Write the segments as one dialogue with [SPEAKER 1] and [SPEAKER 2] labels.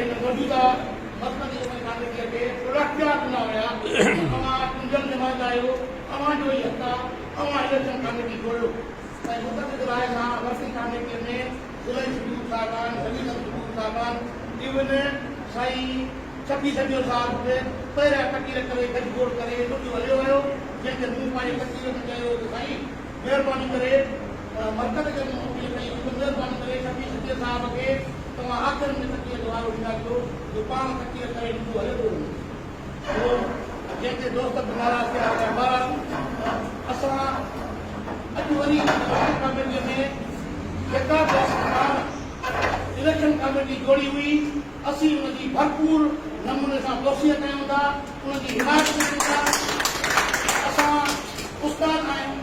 [SPEAKER 1] هن موجوده مرڪزي امن ڪاميٽيء کي پورا اختيار ڏنا ويا ته اوهان چونڊيل نمائندا آهيو، اوهان جو ئي حق آ، اوهان اليڪشن ڪاميٽي جوڙيو ۽ متفق راء سان ورڪنگ ڪاميٽيء ۾ ضلعي شيدور صاحبان، ڊويزن شيدور صاحبان، ايون سائين شفيع سميجو صاحب به پهريان تقرير ڪري گڏ گوڙ ڪري لڏيو هليو ويو، جنهن تي مون پنهنجي تقرير ۾ چيو ته سائين مهرباني ڪري مرڪز کي مون اپيل ڪئي هئي ته مهرباني ڪري شفيع سميجو صاحب کي توهان آخر ۾ تقرير جو وارو ڏيندا ڪيو جو پاڻ تقرير ڪري لڏو هليو ٿو وڃي. سو جنهن تي دوست به ناراض ٿيا هيا. بهرحال اسان اڄ وري اليڪشن ڪاميٽيء ۾ جيڪا به اسان پاڻ اليڪشن ڪاميٽي جوڙي هئي اسين ان جي ڀرپور نموني سان توسيع ڪيون ٿا، ان جي حمايت ڪيون ٿا. اسان استاد آهيون،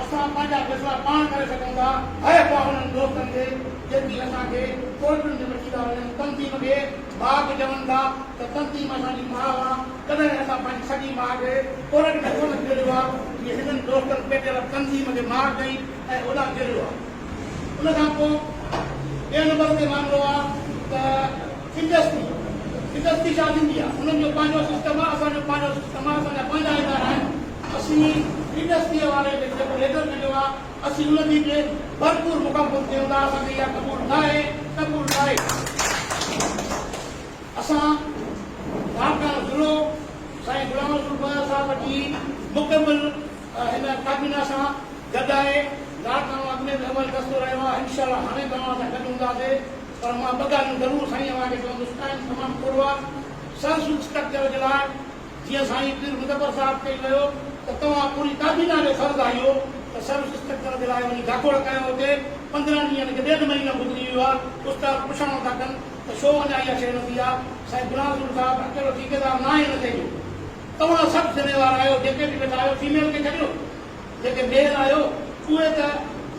[SPEAKER 1] اسان پنهنجا فيصلا پاڻ ڪري سگهون ٿا. حيف آ انهن دوستن کي جيڪي اسان کي ڪورٽن ۾ وٺي ٿا وڃن، تنظيم کي ماء به چون ٿا ته تنظيم اسان جي ماء آ، ڪڏهن اسان پنهنجي سڳي ماء کي ڪورٽ ۾ ڪونه جهيڙيو آ، جيئن هنن دوستن پيٽيل تنظيم کي ماء چئي ۽ اوڏانهن جهيڙيو آ. ان کان پوء ٻئي نمبر تي معاملو آ ته انڊسٽري، انڊسٽري ڇا ٿيندي آ؟ انهن جو پنهنجو سسٽم آ، اسان جو پنهنجو سسٽم آ، اسان جا پنهنجا ادارا آهن. اسين انڊسٽريء واري کي جيڪو ليڊر ڪڍيو آ، اسين ان جي به ڀرپور مخالفت ڪيون ٿا، اسان کي اها قبول ناهي، قبول ناهي. اسان لاڙڪاڻو ضلعو سائين غلام رسول بهار صاحب جي مڪمل هن ڪابينا سان گڏ آهي. لاڙڪاڻو اڳ ۾ به اول دستو رهيو آهي، انشاء الله هاڻي به اوهان سان گڏ هونداسي. پر مان ٻه ڳالهيون ضرور سائين اوهان کي چوندس، ٽائيم تمام ٿورو آهي، سروس اسٽرڪچر جي لاء جيئن سائين پير مظفر صاحب چئي ويو ته توهان پوري ڪابينا جو فرض آهيو ته سروس اسٽرڪچر جي لاء وڃي جاکوڙ ڪيو اتي 15 ڏينهن کي ڏيڍ مهينو گذري ويو آهي استاد پڇاڻو ٿا ڪن ته ڇو اڃا اها شيء نه ٿي آهي سائين غلام رسول صاحب اڪيلو ٺيڪيدار ناهي ان شيء جو توهان سڀ ذميوار آهيو جيڪي به ويٺا آهيو فيميل کي ڇڏيو جيڪي ميل آهيو اهي ته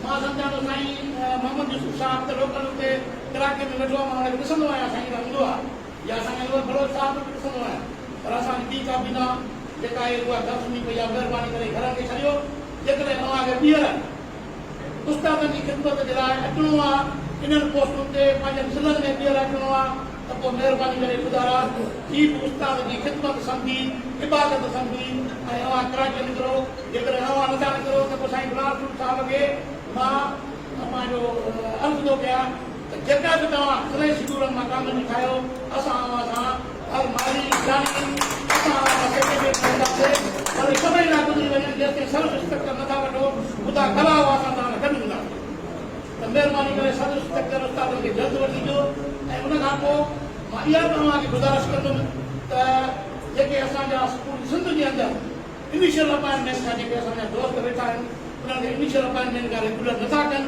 [SPEAKER 1] مان سمجهان ٿو سائين محمد يوسف صاحب ته لوڪل اتي ڪراچي ۾ ويٺو آهي مان ان کي ڏسندو آهيان سائين سان هوندو آهي يا سائين انور بلوچ صاحب به ڏسندو آهيان پر اسان جي ٻي ڪابينا جيڪا آهي اها گهر سمهي پئي آهي مهرباني ڪري گهرن کي ڇڏيو جيڪڏهن اوهان کي ٻيهر استادن جي خدمت جي لاء اچڻو آهي انهن پوسٽن تي پنهنجن ضلعن ۾ ٻيهر اچڻو آهي ته پوء مهرباني ڪري خدارا هي به استاد جي خدمت سمجهي عبادت سمجهي ۽ اوهان ڪراچي نڪرو جيڪڏهن اوهان نٿا نڪرو ته پوء سائين غلام رسول صاحب کي مان پنهنجو عرض ٿو ڪيان ته جيڪا به توهان ضلعي شيڊولن مان ڪاميٽي ٺاهيو، اسان اوهان سان هر مالي، جاني اسان اوهان سان سيڪريٽريٽ ۾ هونداسين، ڀلي ڇهه مهينا گذري وڃن جيستائين سروس اسٽرڪچر نٿا وٺو، خدا گواهه اسان توهان سان گڏ هونداسين ته مهرباني ڪري سروس اسٽرڪچر استادن کي جلد وٺي ڏيو ۽ ان کان پوء مان اها به اوهان کي گذارش ڪندم ته جيڪي اسان جا اسڪول سنڌ جي اندر انيشل اپائنٽمينٽ کان جيڪي اسان جا دوست ويٺا آهن انهن کي انيشل اپائنٽمينٽ کان ريگيولر نٿا ڪن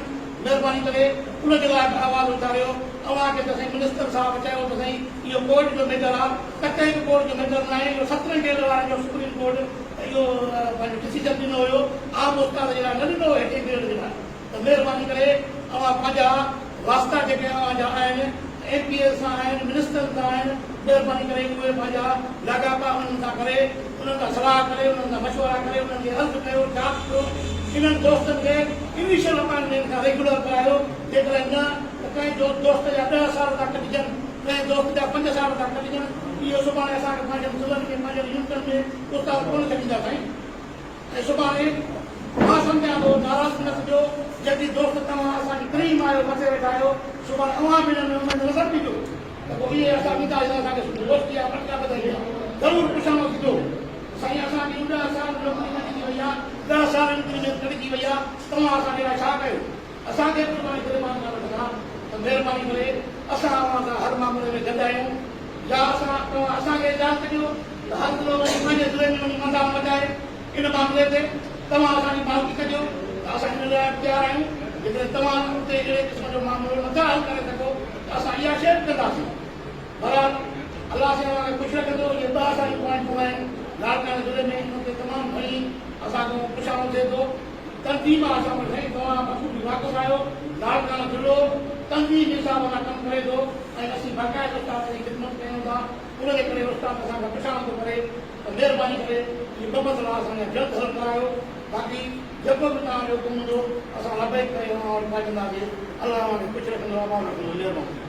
[SPEAKER 1] مهرباني ڪري ان جي لاء به آواز اٿاريو اوهان کي ته سائين منسٽر صاحب چيو ته سائين اهو ڪورٽ جو ميٽر آ ته ڪنهن به ڪورٽ جو ميٽر ناهي اهو سترهين گريڊ وارن جو سپريم ڪورٽ اهو پنهنجو ڊسيزن ڏنو هيو عام استاد جي لاء نه ڏنو هيو هيٺين گريڊ جي لاء ته مهرباني ڪري اوهان پنهنجا واسطا جيڪي اوهان جا آهن ايم پي ايز سان آهن منسٽرن سان آهن مهرباني ڪري اهي پنهنجا لاڳاپا انهن سان ڪري انهن سان صلاح ڪري انهن سان مشورا ڪري انهن کي عرض ڪيو جاچ ڪيو انهن دوستن کي انيشل اپائنٽمينٽ کان ريگيولر ڪرايو جيڪڏهن نه ته ڪنهن جو دوست جا 10 سال ٿا ڪٽجن ڪنهن دوست جا 5 سال ٿا ڪٽجن اهو سڀاڻي اسان کي پنهنجن ضلعن ۾ پنهنجن يونٽن ۾ استاد ڪونه ڇڏيندا سائين. ۽ سڀاڻي مان سمجهان ٿو ناراض نه ٿجو جيڪي دوست توهان اسان جي ڪريم آهيو مٿي ويٺا آهيو سڀاڻي اوهان به انهن ۾ اميد نه سمجهجو ته پوء اهي اسان وينداسين اسان کي دوستي جا پٽڪا ٻڌائي ويا ضرور پڇاڻو ٿيندو سائين اسان جي 10 سال نوڪري ڪٽجي وئي آهي 10 سال انڪريمينٽ ڪٽجي وئي آهي توهان اسان جي لاء ڇا ڪيو اسان کي به سڀاڻي گريبان کان وٺندا ته مهرباني ڪري اسان اوهان سان هر معاملي ۾ گڏ آهيون يا اسان توهان اسان کي اجازت ڏيو ته هر ضلعو وڃي پنهنجي ضلعي ۾ وڃي مندان مچائي ان معاملي تي توهان اسان جي مالڪي ڪجو ته اسان ان لاء به تيار آهيون جيڪڏهن توهان اتي اهڙي قسم جو معاملو نٿا حل ڪري سگهو ته اسان اها شيء به ڪنداسين بهرحال الله سائين اوهان کي خوش رکندو اهي ٻه اسان جون پوائنٽون آهن لاڙڪاڻي ضلعي ۾ ان تي تمام گهڻي اسان کان پڇاڻو ٿئي ٿو. تنظيم آ اسان وٽ سائين توهان بخوبي واقف آهيو لاڙڪاڻو ضلعو تنظيم حساب سان ڪم ڪري ٿو ۽ اسين باقاعده استاد جي خدمت ڪيون ٿا ان جي ڪري استاد اسان کان پڇاڻو ٿو ڪري ته مهرباني ڪري اهي ٻه مسئلا اسان جا جلد حل ڪرايو باقي جيڪو به توهان جو حڪم هوندو اسان لبيڪ ڪري اوهان وٽ پهچنداسين الله اوهان کي خوش رکندو آباد رکندو مهرباني.